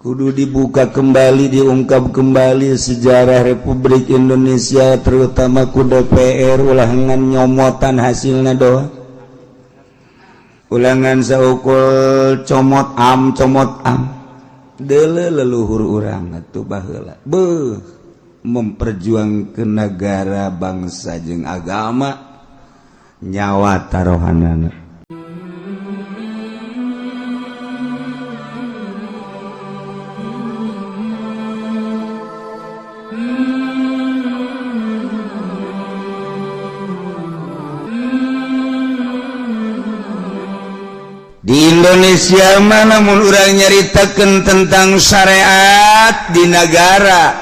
Kudu dibuka kembali, diungkap kembali sejarah Republik Indonesia, terutama ku DPR. Ulah ngan nyomotan hasilna doang, ulah ngan saukur comot am comot am. Deuleu leluhur urang atuh baheula, beuh, memperjuangkeun negara, bangsa jeung agama, nyawa tarohanana. Di Indonesia mana mun urang nyaritakeun tentang syariat di negara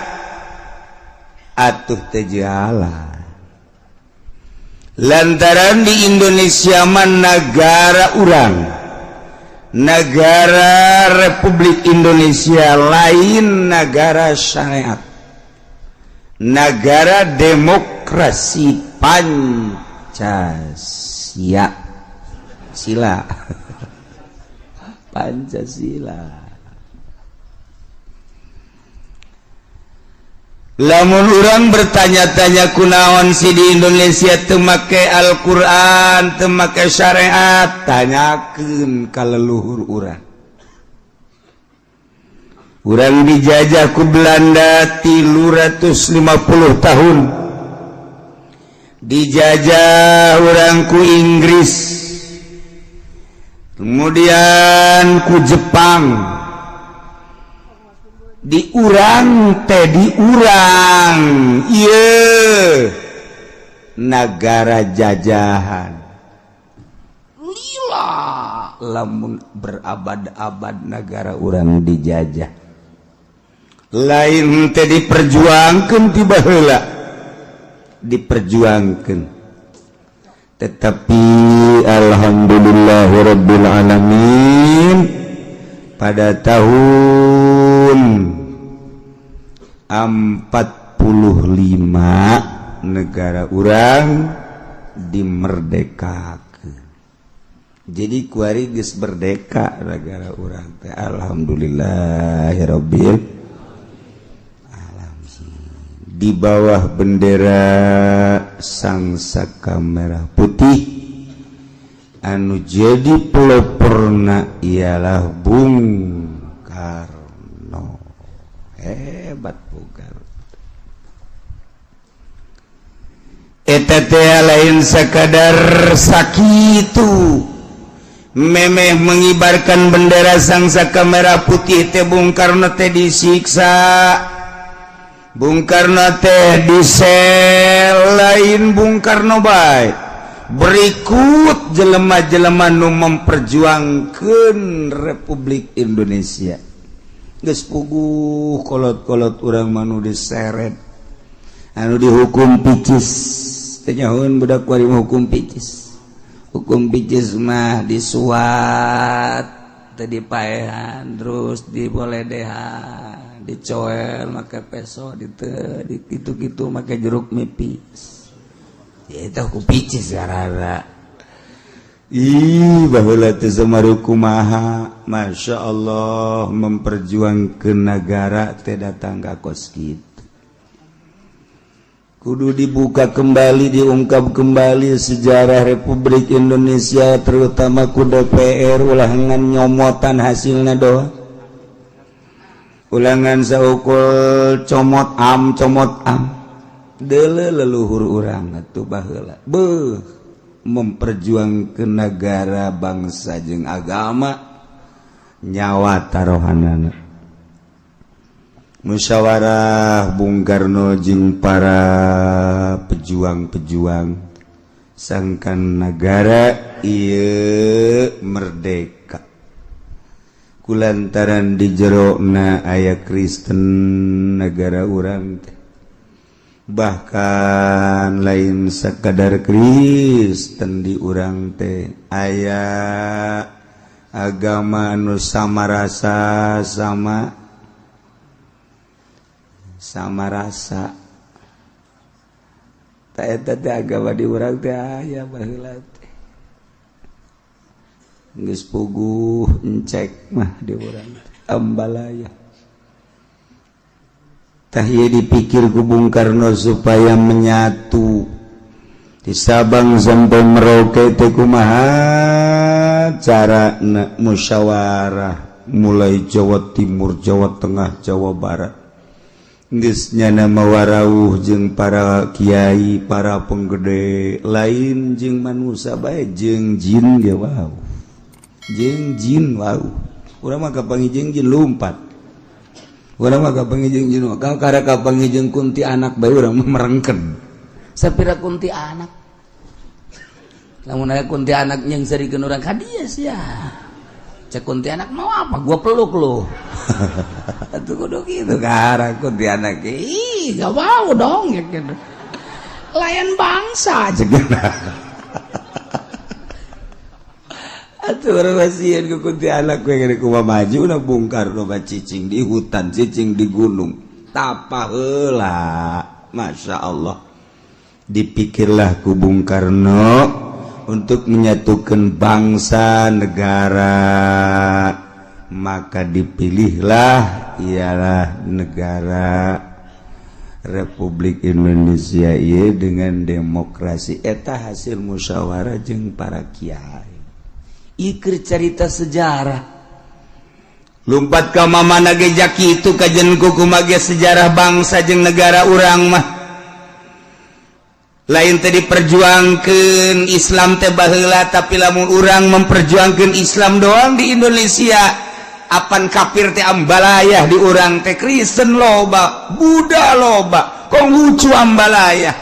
atuh teu jalan, lantaran di Indonesia mah negara urang, negara Republik Indonesia, lain negara syariat, negara demokrasi Pancasila sila Pancasila. Lamun urang bertanya-tanya, kunaon sih di Indonesia teu make Al-Quran, teu make syariat, tanyakeun ka leluhur urang. Urang dijajah ku Belanda 350 tahun, dijajah urang ku Inggris, kemudian ku Jepang. Diurang teh, diurang iya negara jajahan lila. Lamun berabad-abad negara urang dijajah, lain teh diperjuangkan, tiba heula diperjuangkan, tetapi alhamdulillahirabbil alamin pada tahun 45 negara urang dimerdekakan. Jadi kuari geus merdeka negara urang teh, alhamdulillahirabbil alamin, di bawah bendera Sang Saka Merah Putih anu jadi peloporna ialah Bung Karno. Hebat Bung Karno. Eta teh lain sekadar sakitu memeh mengibarkan bendera Sang Saka Merah Putih teh Bung Karno teh disiksa, Bung Karno teh disel. Lain Bung Karno bae, berikut jelema-jelema nu memperjuangkan Republik Indonesia geus puguh. Kolot-kolot urang mah nu diseret, anu dihukum picis. Teu nyahoeun budak kuari hukum picis. Hukum picis mah disuat teu dipaehan, terus diboledehan, dicoel make peso, di kitu-kitu make jeruk nipis. Ya, itu hukum picis karena ih baheula teh samaru kumaha. Masya Allah, memperjuangkeun negara teh datang ka kos kitu. Kudu dibuka kembali, diungkap kembali sejarah Republik Indonesia, terutama ku DPR. Ulah ngan nyomotan hasilna doang, ulah ngan saukur comot am comot am. Deuleu leluhur urang atuh baheula, beuh, memperjuangkeun negara, bangsa jeung agama, nyawa tarohanana. Musyawarah Bung Karno jeung para pejuang-pejuang sangkan negara ieu merdeka, kulantaran di jerona aya Kristen negara urang teh. Bahkan lain sekadar Kristen, di urang teh aya agama anu sama rasa, sama sama rasa. Tak eta teh agama di urang teh aya baheula teh, geus puguh encek mah di urang ambalaya. Tah, ieu dipikir ku Bung Karno supaya menyatu di Sabang sampai Merauke teh kumaha cara musyawarah, mulai Jawa Timur, Jawa Tengah, Jawa Barat. Geus nyana mawarauh jeung para kiai, para penggede, lain jeung manusia bae, jeung jin ge wow, jeung jin wow. Urang mah kapanggih jeung jin lumpat, urang mah kapanggih jeung jin, kakara kapanggih jeung kunti anak bae urang mah merengken. Sapira kunti anak? Lamun aya kunti anak yang serikeun urang ka dieu sia. Cek kunti anak, "Mau apa? Gua peluk lu." Atuh kudu kitu kakara kunti anak. Ih, gak mau dong ya gitu. Layan bangsa cek. Atuh urang mah sieun ku kunti anak we gede kumaha maju na Bung Karno mah cicing di hutan, cicing di gunung. Tapa heula. Masya Allah. Dipikirlah ku Bung Karno untuk menyatukan bangsa negara, maka dipilihlah ialah negara Republik Indonesia ieu dengan demokrasi. Eta hasil musyawarah jeung para kiai. Ikir cerita sejarah. Lumpat ka mamana ge jaki itu kajen kuku mage sejarah bangsa jeung negara urang mah lain tadi diperjuangkan Islam teh baheula, tapi lamun urang memperjuangkan Islam doang di Indonesia, apan kafir teh ambalayah di urang teh. Kristen loba, Buddha loba, Konghucu ambalayah.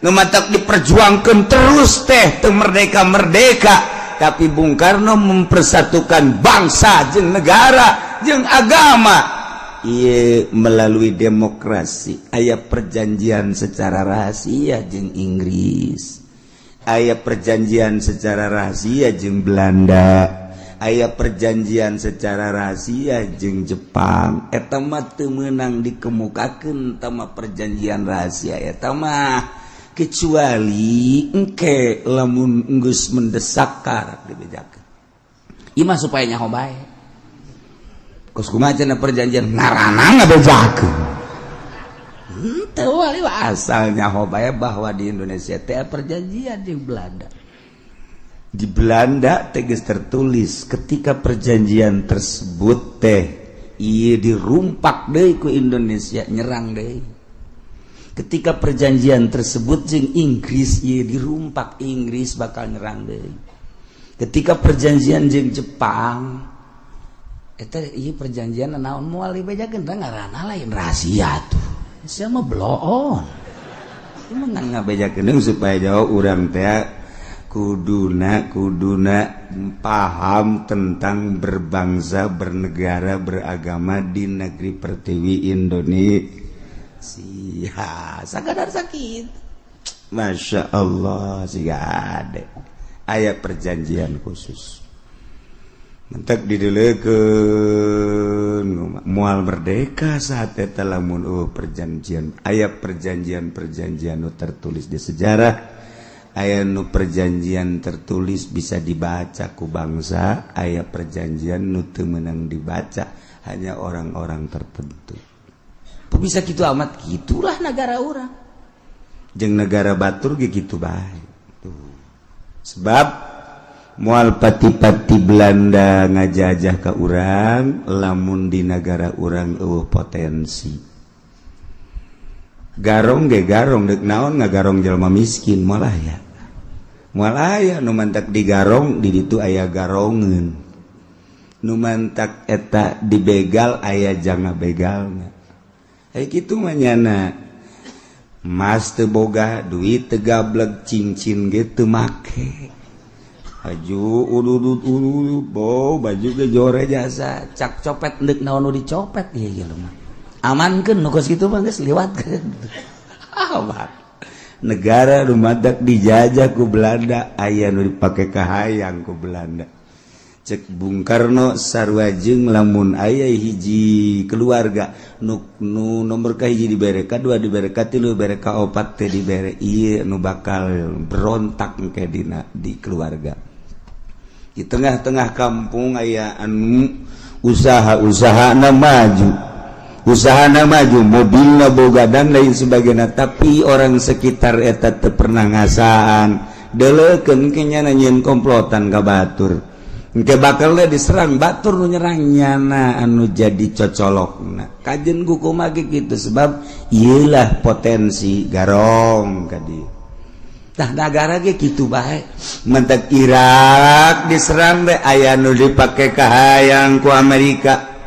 Nu matak diperjuangkan terus teh teu merdeka merdeka. Tapi Bung Karno mempersatukan bangsa jeung negara jeung agama. Ieu melalui demokrasi. Aya perjanjian secara rahasia jeung Inggris, aya perjanjian secara rahasia jeung Belanda, aya perjanjian secara rahasia jeung Jepang. Eta mah teu meunang dikemukakeun tama perjanjian rahasia eta mah, kecuali engke lamun geus mendesak karak dibejakeun. Ieu mah supaya nyaho bae. Kos kumaha cenah perjanjian ngaranna ngabejakeun? Henteu wali. Asal nyaho bae bahwa di Indonesia teh perjanjian jeung Belanda. Di Belanda tegas tertulis ketika perjanjian tersebut teh iya dirumpak deui ku Indonesia, nyerang deui. Ketika perjanjian tersebut jeung Inggris ieu dirumpak, Inggris bakal nyerang deui. Ketika perjanjian jeung Jepang eta ieu perjanjian naon, moal dibejakeun teh, ngaranna lain rahasia tuh. Sia mah bloon. Emang ngabejakeun supaya jauh urang teh kuduna kuduna paham tentang berbangsa, bernegara, beragama di negeri pertiwi Indonesia. Sakadar sakit. Masya Allah, siga ade aya perjanjian khusus mentek didelekeun moal merdeka saat eta lamun, oh, perjanjian. Aya perjanjian perjanjian nu tertulis di sejarah, aya nu perjanjian tertulis bisa dibaca ku bangsa, aya perjanjian nu teu meunang dibaca, hanya orang-orang tertentu. Kok bisa gitu amat? Gitulah negara urang. Jeung negara batur ge kitu bae tuh, sebab moal pati-pati Belanda ngajajah ke urang lamun di negara urang euweuh potensi. Garong ge garong dek naon? Ngagarong jelema miskin moal aya, moal aya. Nu mantak digarong di ditu aya garongeun, nu mantak eta dibegal aya janga begalna. Aya kitu mah nyana emas teu boga, duit teu gableg, cincin ge teu make, baju ududut ududut bo baju ge jore jasa. Cak copet ndek naon nu dicopet? Ieu ieu mah amankeun nu kos kitu mah geus liwatkeun. Aman negara nu matak dijajah ku Belanda, aya nu dipake kahayang ku Belanda. Cek Bung Karno sarua jeung lamun aya hiji keluarga nu, nu nomor ka hiji dibere, ka dua dibere, ka tilu dibere, ka opat teh dibere, ieu nu bakal berontak engke dina di keluarga. Di tengah-tengah kampung aya anu usaha-usaha na maju. Usahana maju, mobilna boga dan lain sebagainya, tapi orang sekitar eta teu pernah ngasaan. Deleukeun ke nyana nyieun komplotan ka batur. Engke bakal diserang batur, nu nyerang nyana anu jadi cocolokna. Kajen ku kumaha gitu, sebab iyalah potensi garong ka dieu. Tah, nagara ge kitu bae. Mentek Irak diserang deh, aya nu dipake kahayang ku Amerika.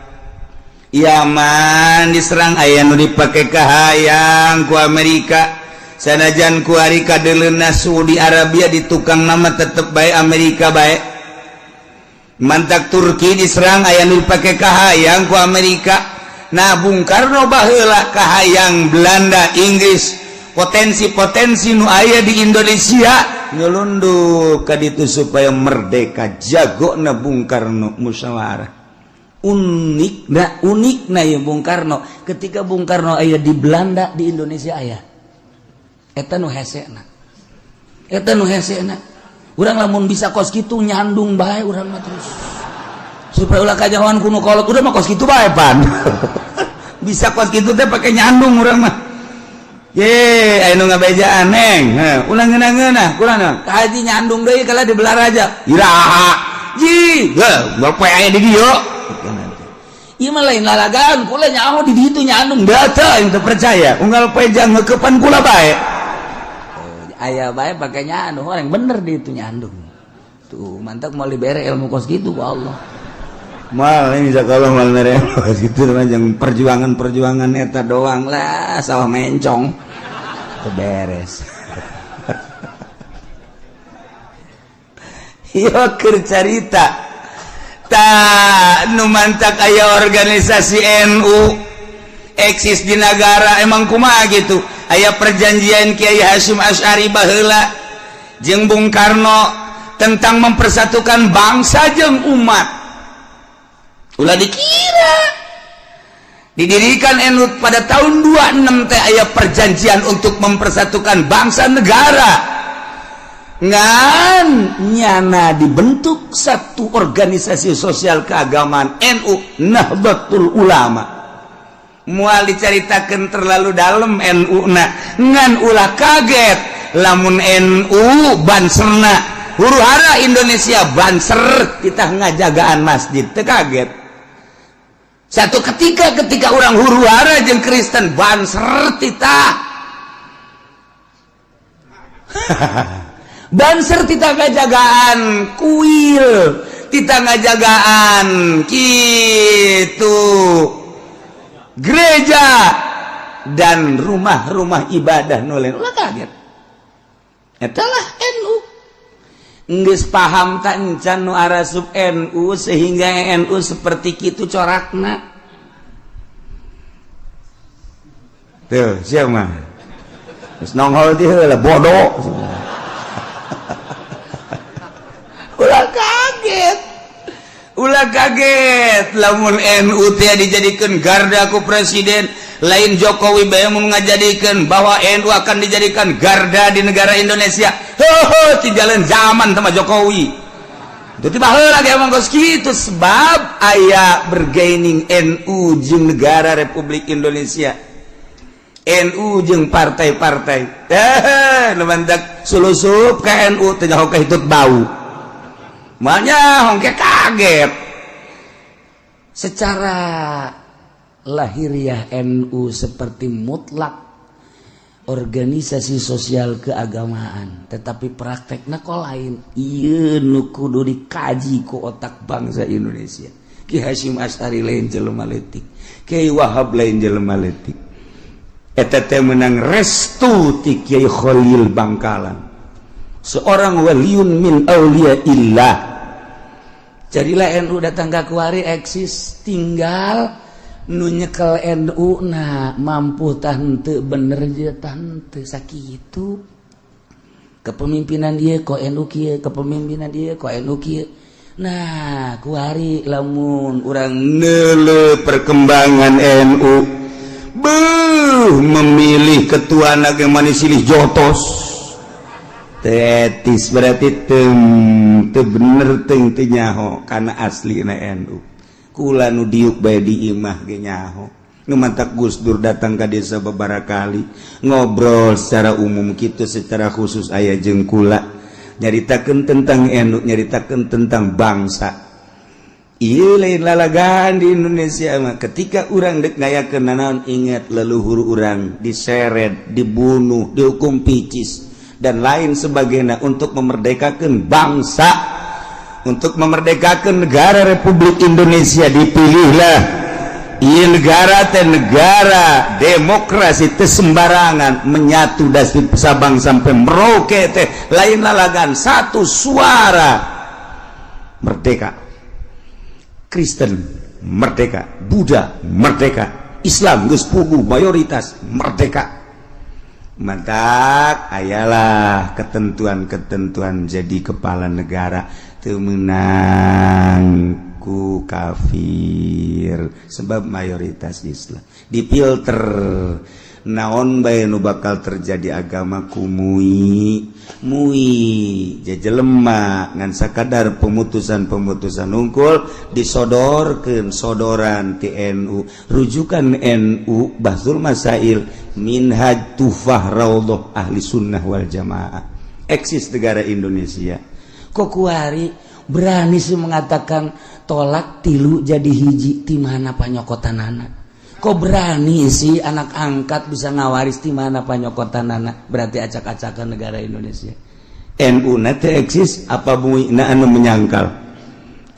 Yaman diserang, aya nu dipake kahayang ku Amerika. Sanajan kuari kadeleuna Saudi Arabia di tukang nama, tetep bae Amerika bae. Mantak Turki diserang, aya nu dipake kahayang ku Amerika. Nah, Bung Karno baheula kahayang Belanda, Inggris, potensi-potensi nu aya di Indonesia nyelundup ka ditu supaya merdeka. Jago na Bung Karno musyawarah. Unik nah, unik nah ya Bung Karno, ketika Bung Karno aya di Belanda, di Indonesia aya. Eta nu hesena, eta nu hesena. Urang lamun bisa kos kitu, nyandung bae urang mah terus supaya ulah kanyahoan ku nu kolot. Udah mah kos kitu bae pan. Bisa kos kitu teh pake nyandung urang mah. Ye, aya nu ngabejaan, neng. Heuh, ulah ngeunah-ngeunah, kurang ka haji nyandung deui kala di Balaraja. Iraha? Ji, heuh, bapak aya di dieu. Ieu mah lain lalagaan, kula nyaho di ditu nyandung. Da teu, aing teu percaya. Unggal poe jang ngeukepan kula bae. Oh, aya bae pake nyandung, orang bener di itu nyandung. Tuh, mantap mau dibere ilmu kos gitu ku Allah. Mal ini kalau mal mere gitu mah, yang perjuangan-perjuangan eta doang lah, sawah mencong. Teu beres. Yo keur carita. Ta nu mantak aya organisasi NU eksis di negara emang kumaha gitu. Aya perjanjian Kiai Hasyim Asy'ari baheula jeung Bung Karno tentang mempersatukan bangsa jeung umat. Ulah dikira didirikan NU pada tahun 26 teh aya perjanjian untuk mempersatukan bangsa negara. Ngan nyana dibentuk satu organisasi sosial keagamaan NU, Nahdlatul Ulama. Moal dicaritakeun terlalu dalam NU na, ngan ulah kaget lamun NU banserna huru hara Indonesia, banser kita ngajagaan masjid, teu kaget. Satu ketika, ketika orang huru hara jeung Kristen, banser titah banser titah ngajagaan kuil, titah ngajagaan gitu gereja dan rumah-rumah ibadah nu lain. Ulah kaget, eta lah NU. Geus paham tak encan nu arasup NU sehingga NU seperti kitu corakna? Tuh, siapa mah geus nongol di heula, bodoh. Ulah kaget, ulah kaget lamun NU teh dijadikan garda ku presiden. Lain Jokowi bae mun ngajadikeun bahwa NU akan dijadikan garda di negara Indonesia. Heuh, ti jalan zaman sama Jokowi. Itu baheula ge emang geus kitu, sebab aya bergaining NU jeung negara Republik Indonesia, NU jeung partai-partai. Eh, nu mantak sulusup ka NU teh nyaho ka hitut bau. Makanya hongke kaget. Secara lahiriah NU seperti mutlak organisasi sosial keagamaan, tetapi praktekna kok lain. Ieu nu kudu dikaji ku otak bangsa Indonesia. Ki Hasyim Asy'ari lain jelema leutik, Kiai Wahab lain jelema leutik. Eta teh menang restu ti Kiai Khalil Bangkalan, seorang waliun min auliyaillah. Jadilah NU datang ke kuari eksis, tinggal nu nyekel NU na mampu tante bener je tante sakitu kepemimpinan dia kok NU kieu, kepemimpinan dia kok NU kieu. Nah, kuari lamun urang neuleuh perkembangan NU, beuh, memilih ketua na ge manis silih jotos tetis, berarti teu bener, teu teu nyaho kana aslina NU. Kula nu diuk bae di imah ge nyaho. Nu mantak Gus Dur datang ke desa beberapa kali, ngobrol secara umum gitu, secara khusus aya jeung kula, nyaritakeun tentang NU, nyaritakeun tentang bangsa. Iya, lain lalagaan di Indonesia mah. Ketika urang dek ngayakeun nanaon, ingat leluhur urang diseret, dibunuh, dihukum picis, dan lain sebagainya untuk memerdekakan bangsa, untuk memerdekakan negara Republik Indonesia. Dipilihlah iya negara teh negara demokrasi teh sembarangan menyatu dari Sabang sampai Merauke teh lain lalagan, satu suara merdeka. Kristen merdeka, Buddha merdeka, Islam geus puguh mayoritas merdeka. Mantak ayalah ketentuan-ketentuan jadi kepala negara teu meunang ku kafir sebab mayoritas Islam. Dipilter naon bae nu bakal terjadi agama ku MUI, MUI jejelema ngan sakadar pemutusan-pemutusan unggul disodorkeun, sodoran ti NU, rujukan NU, Bahtsul Masail, Minhaj, Tuhfah, Raudhah, Ahli Sunnah wal Jamaah. Eksis negara Indonesia. Kok kuari berani sih mengatakan talak tilu jadi hiji? Di mana panyokotanana? Kok berani sih anak angkat bisa ngawaris? Di mana panyokotanana? Berarti acak-acakan negara Indonesia. NU nanti eksis apa MUI na anu menyangkal?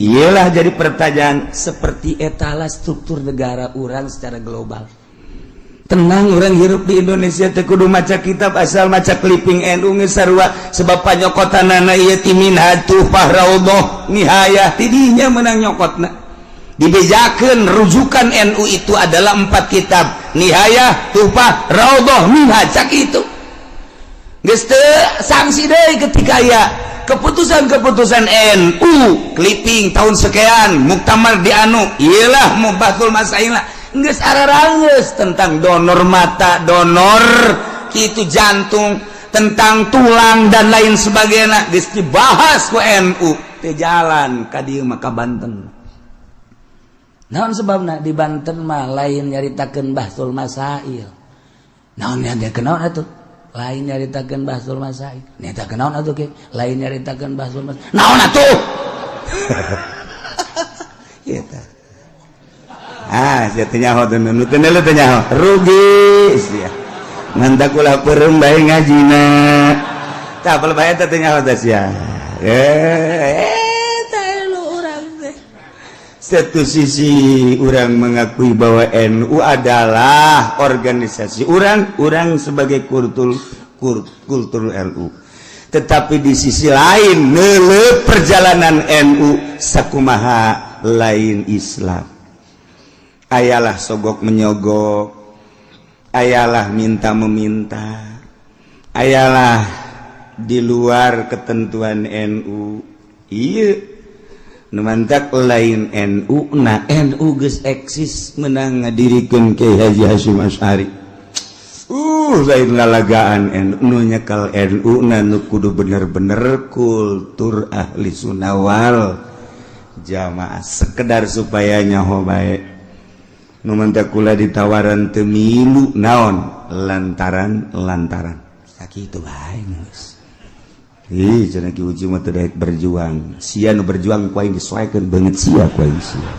Iyalah, jadi pertanyaan. Seperti etalah struktur negara urang secara global. Tenang, urang hirup di Indonesia teh kudu maca kitab, asal maca clipping NU geus sarua, sebab panyokotanana ieu ti Minhaj, Tuhfah, Raudhah, Nihayah. Tidinya menang nyokotna, dibejakeun rujukan NU itu adalah empat kitab, Nihayah, Tuhfah, Raudhah, Minhaj. Cak itu geus teu sanksi deui ketika ya keputusan-keputusan NU clipping tahun sekian, muktamar di anu, iyalah Bahtsul Masail lah, geus ararangeus tentang donor mata, donor kitu jantung, tentang tulang, dan lain sebagainya, geus dibahas ku NU. Teu jalan ka dieu mah, ka Banten. Naon sebabna? Di Banten mah lain nyaritakeun Bahtsul Masail. Naon yang dia kenaon atuh? Lain nyaritakeun Bahtsul Masail. Nyaritakeun naon atuh ke? Lain nyaritakeun Bahtsul Masail. Naon atuh? Eta ah sia teu nyaho teu, nu teu teu nyaho, rugi sia. Mantak ulah peureum bae ngajina. Tah, apal bae teh, teu nyaho teh sia. Eta lu urang teh. Satu sisi urang mengakui bahwa NU adalah organisasi urang, urang sebagai kultur kultur NU. Tetapi di sisi lain nele perjalanan NU sakumaha lain Islam. Ayalah sogok menyogok, ayalah minta meminta, ayalah di luar ketentuan NU. Iya, mantak lain NU. Nah, NU geus eksis menang ngadirikeun Kiai Haji Hasyim Asy'ari. Lain lalagaan NU. Nu nyekal NU na nu kudu bener-bener kultur Ahli Sunnah wal Jamaah, sekedar supaya nyaho bae. Nu mantak kula ditawaran teu milu, naon lantaran lantaran sakitu bae geus. Ih, cenah Ki Uji mah teu daek berjuang. Sia nu berjuang ku aing disoekeun beungeut sia ku aing sia.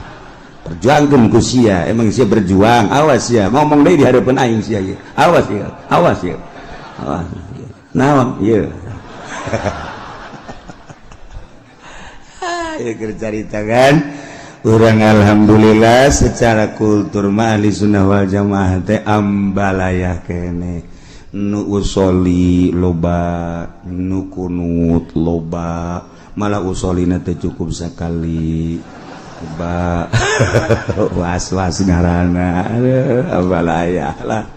Perjuangkeun ku sia, emang sia berjuang. Awas sia, ngomong deui di hadapan aing sia ieu. Awas ya, awas ya. Awas. Naon ieu? Ya keur carita kan. Urang alhamdulillah secara kultur mah Ahli Sunnah wal Jamaah teh ambalaya kene. Nu usoli loba, nu kunut loba, malah usolina teh cukup sekali loba, was-was ngaranna. Aduh, ambalaya lah.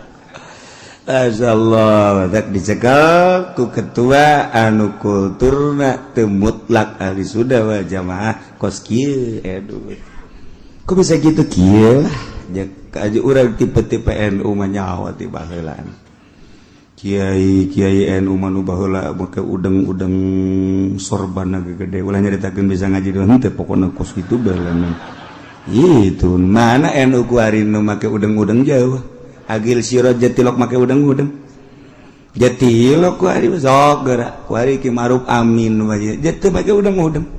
Masyaallah, tak dicekel ku ketua anu kulturna teu mutlak Ahli Sunnah wal Jamaah kos kieu. Aduh, kok bisa gitu? Kieu lah aja urang tipe-tipe NU mah nyaho ti baheulaan. Kiai Kiai NU mah nu baheula make udeng-udeng sorban gede, ulah nyaritakeun bisa ngaji doang teh, pokona kos kitu baheula. Itu mana NU kuari nu make udeng-udeng jauh. Agil Siroj jatilok make udeng-udeng. Jatilok kuari sok gerak. Kuari Ki Ma'ruf Amin wae. Jatuh make udeng-udeng.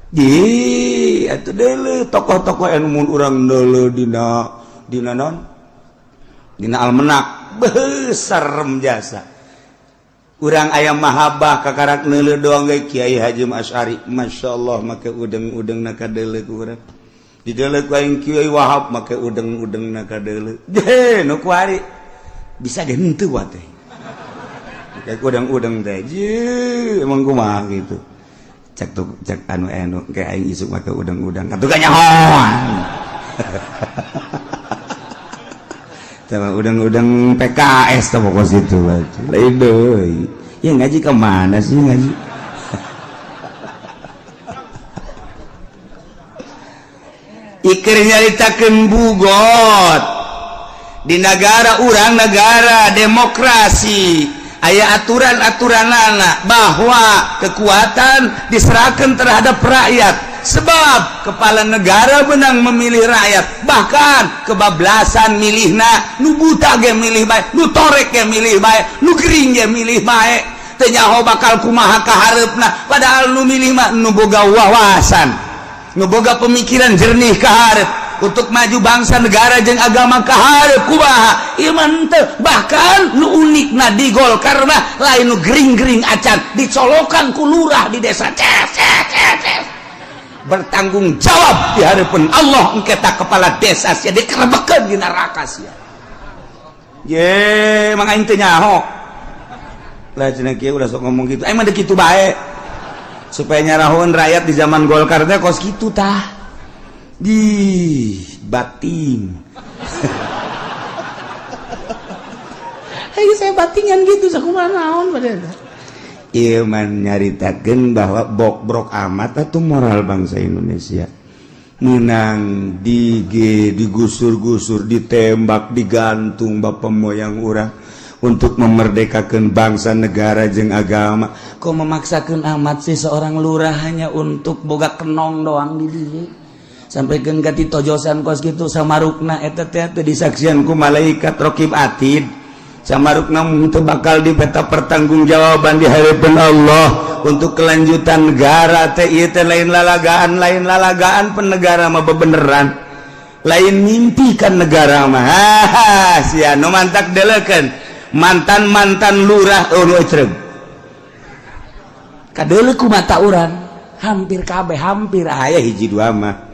Ji, atuh deuleu tokoh-tokoh anu mun urang deuleu dina dina non? Dina almenak besar jasa. Urang ayam mahabbah kakarak neuleuh doang ge Kiai Haji Asy'ari, masyaallah make udeng-udeng na kadeuleu ku urang. Dideuleu ku aing Kiai Wahab make udeng-udeng na kadeuleu. Je, nu kuari bisa ge henteu wa teh. Make udeng-udeng teh. Je, emang kumaha gitu. Cek tuh cek anu anu kayak aing isuk make udeng-udeng. Katuh kanyahoan. Sama udeng-udeng PKS tuh pokok situ. Lain deui. Ya ngaji ke mana sih ngaji? Ikir nyaritakeun bugot di negara urang negara demokrasi aya aturan-aturanana bahwa kekuatan diserahkan terhadap rakyat sebab kepala negara benang memilih rakyat bahkan kebablasan milihna nu buta ge milih bae nu torek ge milih bae nu gering ge milih bae teu nyaho bakal kumaha kahareupna padahal nu milih mah nu boga wawasan nu boga pemikiran jernih kaharep untuk maju bangsa negara jeung agama kaharep kumaha ieu mah henteu bahkan nu unikna di Golkar mah lain nu gering-gering acan dicolokan ku lurah di desa ces ces ces bertanggung jawab di hadapan Allah engke ta kepala desa sia dikerebekeun di neraka sia ye mang aing teu nyaho lah cenah kieu ulah sok ngomong kitu aing mah deuk kitu bae supaya nyarahun rakyat di zaman Golkar teh kos kitu tah di bating. Hei saya batingan gitu sakumaha naon padahal. Ieu mah nyaritakeun bahwa bokbrok amat atuh moral bangsa Indonesia. Menang digusur-gusur, ditembak, digantung bapak moyang urang untuk memerdekakan bangsa negara jeung agama. Kok memaksakan amat sih seorang lurah hanya untuk boga kenong doang di dieu sampai ka tojosan kos gitu samarukna eta teh teu disaksian ku malaikat raqib atid samarukna teu bakal dipeta pertanggungjawaban di hadapan Allah untuk kelanjutan negara teh ieu teh lain lalagaan penegara mah bebeneran lain mimpi kan negara mah haha sia nu mantak deleukeun mantan-mantan lurah eueuh ecreg kadeuleu ku mata urang hampir kabeh hampir aya hiji dua mah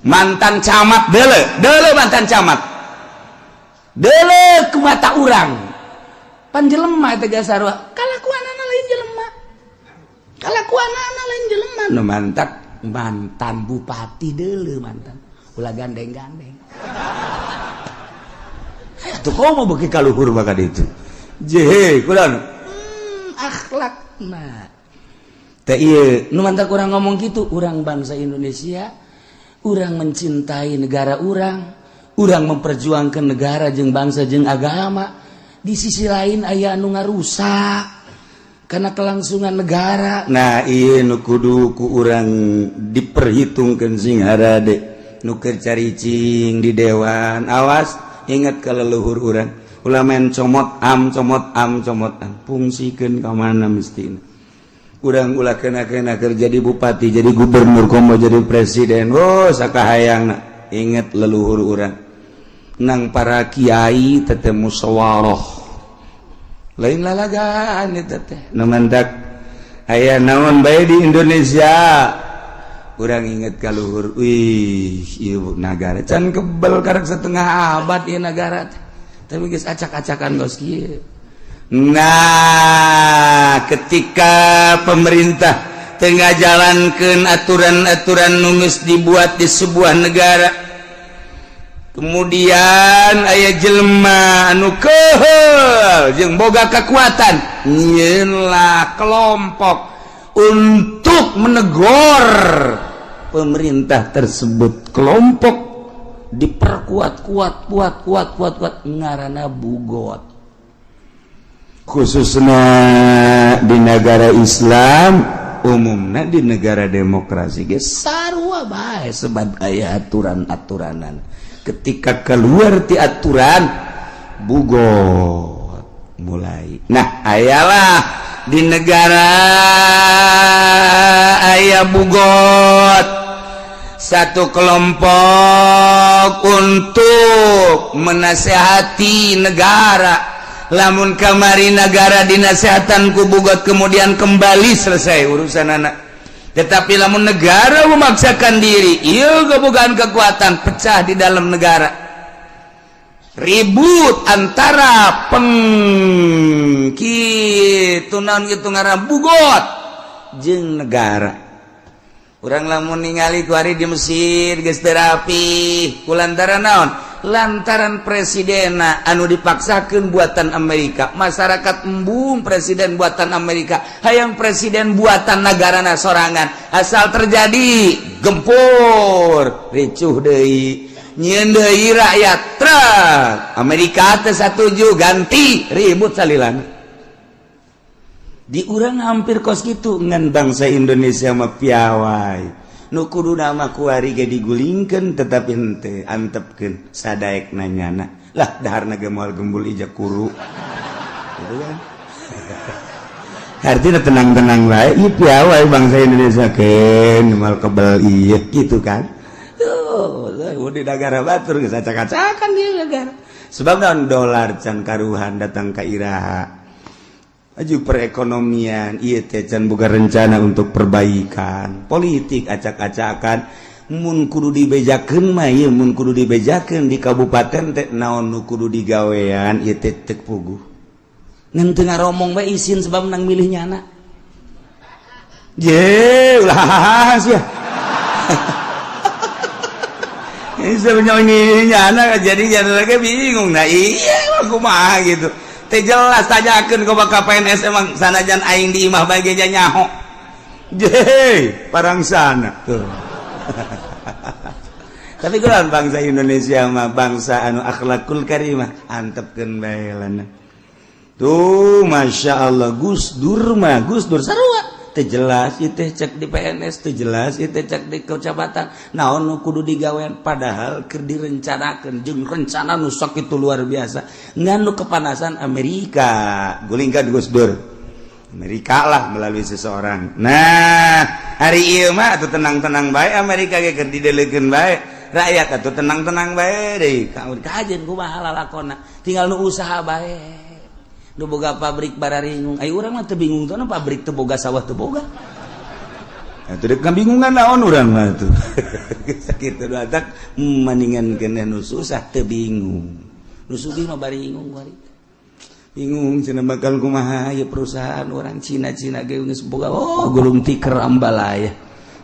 mantan camat deuleu deuleu mantan camat deuleu ku mata urang pan jelema eta jasarua kalakuanana lain jelema kalakuanana lain jelema nu mantak mantan bupati deuleu mantan ulah gandeng-gandeng tuh komo beuki ka luhur bakal itu jehe kurang akhlakna teh ieu nu mantak urang ngomong kitu urang bangsa Indonesia urang mencintai negara urang urang memperjuangkan negara jeung bangsa jeung agama di sisi lain aya anu ngarusak karena kelangsungan negara. Nah ieu nu kudu ku urang diperhitungkeun sing harade nu keur caricing di dewan awas ingat ka leluhur urang ulah main comot am comot am comot am fungsikeun ka mana mestina urang ulah kena-kena kerja jadi bupati jadi gubernur komo jadi presiden oh sakahayangna ingat leluhur urang nang para kiai teteh musyawarah lain lalagaan eta teh nu mantak aya naon bae di Indonesia urang inget ka luhur wih ieu nagara can kebel karek setengah abad ieu nagara teh tapi geus acak-acakan geus kieu. Nah ketika pemerintah tengah jalankan aturan-aturan nu geus dibuat di sebuah negara kemudian aya jelema anu keuheul jeung boga kekuatan nyieunlah kelompok untuk menegur pemerintah tersebut kelompok diperkuat kuat kuat kuat kuat kuat ngaranna bugot khususnya di negara Islam umumnya di negara demokrasi ge sarua Sarua bae, sebab aya aturan-aturanan. Ketika keluar ti aturan, bugot mulai. Nah, ayalah di negara aya bugot, satu kelompok untuk menasehati negara. Lamun kamari negara dinasehatan ku bugot, kemudian kembali, selesai urusan anak. Tetapi lamun negara memaksakan diri, iya, kebogaan kekuatan, pecah di dalam negara, ribut antara peng kitu, naon gitu ngaran, bugot jeung negara. Urang lamun ningali kuari di Mesir geus teu rapi kulantaran naon? Lantaran presiden anu dipaksakan buatan Amerika. Masyarakat embung presiden buatan Amerika, hayang presiden buatan negara sorangan. Asal terjadi gempur, ricuh deui, nyieun deui rakyat truk Amerika teh satuju, ganti, ribut salilana. Di urang hampir kos gitu, ngan bangsa Indonesia mah piawai. Nu kudu nama kuari ge digulingkeun, tetapi henteu, antepkeun sadaek nanyana lah, daharna ge moal gembul ija kuru gitu kan. Artinya tenang-tenang bae. Ieu piawai bangsa Indonesia, keun moal kebel ieu gitu kan. Tuh, di negara batur geus acak-acakan di negara. Sebab naon? Dolar can karuhan datang ka iraha, maju perekonomian ieu teh can boga rencana untuk perbaikan politik, acak-acakan. Mun kudu dibejakeun mah ieu, mun kudu dibejakeun di kabupaten teh naon nu kudu digawean ieu teh teu puguh, ngan teu ngaromong bae, isin sebab nang milih nyana je ulah sia. Ini sebenarnya ini nyana jadi nyana lagi bingung. Nah iya, kumaha gitu teh jelas, tanyakeun ke bakal PNS. Emang sanajan aing di imah bae ge nyaho je parang sana tuh. Tapi kulan bangsa Indonesia mah bangsa anu akhlakul karimah, antepkeun bae lana tuh. Masya Allah, Gus Dur mah, Gus Dur sarua teu jelas ieu teh, cek di PNS teu jelas ieu teh, cek di kecamatan naon nu kudu digawean, padahal keur direncanakeun jeung rencana nu sakitu luar biasa. Ngan nu kepanasan Amerika, gulingkan Gus Dur. Amerika lah melalui seseorang. Nah, hari ieu mah atuh tenang-tenang bae, Amerika ge keur didelekeun bae, rakyat atuh tenang-tenang bae deui. Kajeun kumaha lalakonna, tinggal nu usaha bae, nu boga pabrik bararingung. Ayo, urang mah teu bingung tuh, pabrik teu boga, sawah teu boga. Nah, teu kabingungan naon urang mah tuh. Sakitu atak mendingan keneh nu susah teu bingung. Nu sugih mah baringung kuari. Bingung cenah bakal kumaha ya perusahaan orang Cina-Cina ge geus boga, oh, gulung tiker ambalaya.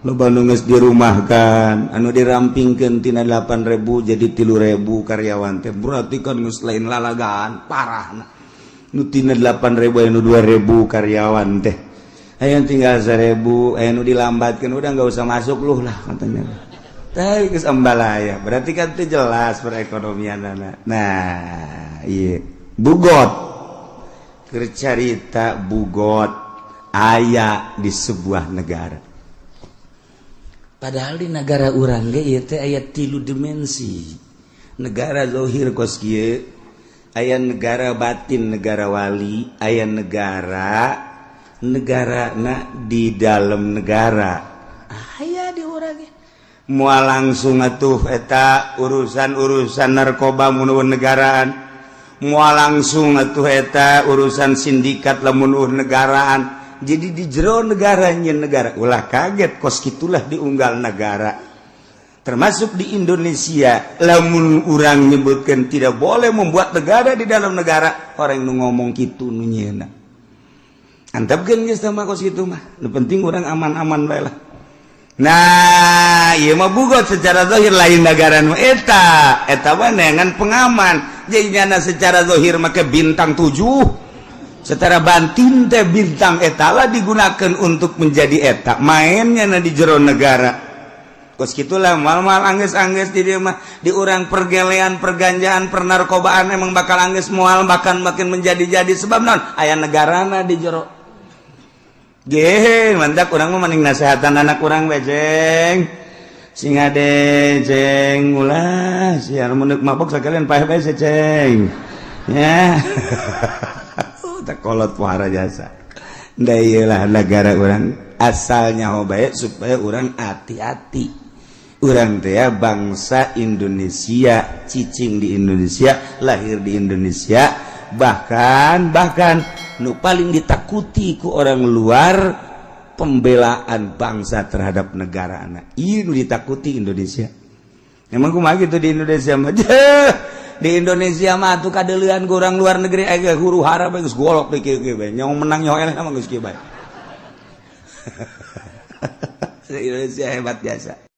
Loba nu geus dirumahkan, anu dirampingkeun tina 8000 jadi 3000 karyawan teh, berarti kan geus lain lalagaan parahna. Nu tina 8000 anu 2000 karyawan teh aya tinggal 1000, aya nu dilambatkeun, udah nggak usah masuk lu lah katanya. Tapi geus ambalaya, berarti kan itu jelas perekonomian. Nah iya, bugot keur carita, bugot aya di sebuah negara. Padahal di negara urang ge ieu teh aya tilu dimensi. Negara zohir kos kieu, aya negara batin, negara wali, aya negara negara na di dalam negara aya di urang ge. Moal langsung atuh eta urusan-urusan narkoba mun negaraan, moal langsung atuh eta urusan sindikat lamun negaraan. Jadi di jero negaranya negara, ulah kaget, kos kitulah diunggal negara termasuk di Indonesia. Lamun urang nyebutkan tidak boleh membuat negara di dalam negara, orang nu ngomong gitu nu nyieuna. Antepkeun geus mah kos kitu mah, nu penting urang aman-aman bae lah. Nah ieu mah bugot secara zahir lain negara nu eta, eta mah neangan pengaman. Jadi nyana secara zahir make bintang 7, secara batin teh bintang eta lah digunakan untuk menjadi eta mainnya. Nah, di jero negara kos gitulah, mal-mal angges-angges di dia mah. Di urang pergelean, perganjaan, pernarkobaan emang bakal angges moal, bahkan makin menjadi-jadi. Sebab non aya negarana di jero ge. Mantap, urang mah mending nasehatan anak urang, beceng. Sing ade, Ceng, ulah sia mun mabok sekalian paeh bae, Ceng, ya. Tak kolot pohara jasa. Da iyalah negara urang asalnya ho bae supaya urang hati-hati. Urang teh ya bangsa Indonesia, cicing di Indonesia, lahir di Indonesia, bahkan bahkan nu paling ditakuti ku orang luar pembelaan bangsa terhadap negara anak ini ditakuti Indonesia. Emang kumaha gitu di Indonesia mah? Di Indonesia mah tuh kadeulean ku orang luar negeri agak huru hara bae, geus golok di kieu kieu bae, nyong menang nyaho eleh mah geus kieu bae. Indonesia hebat biasa.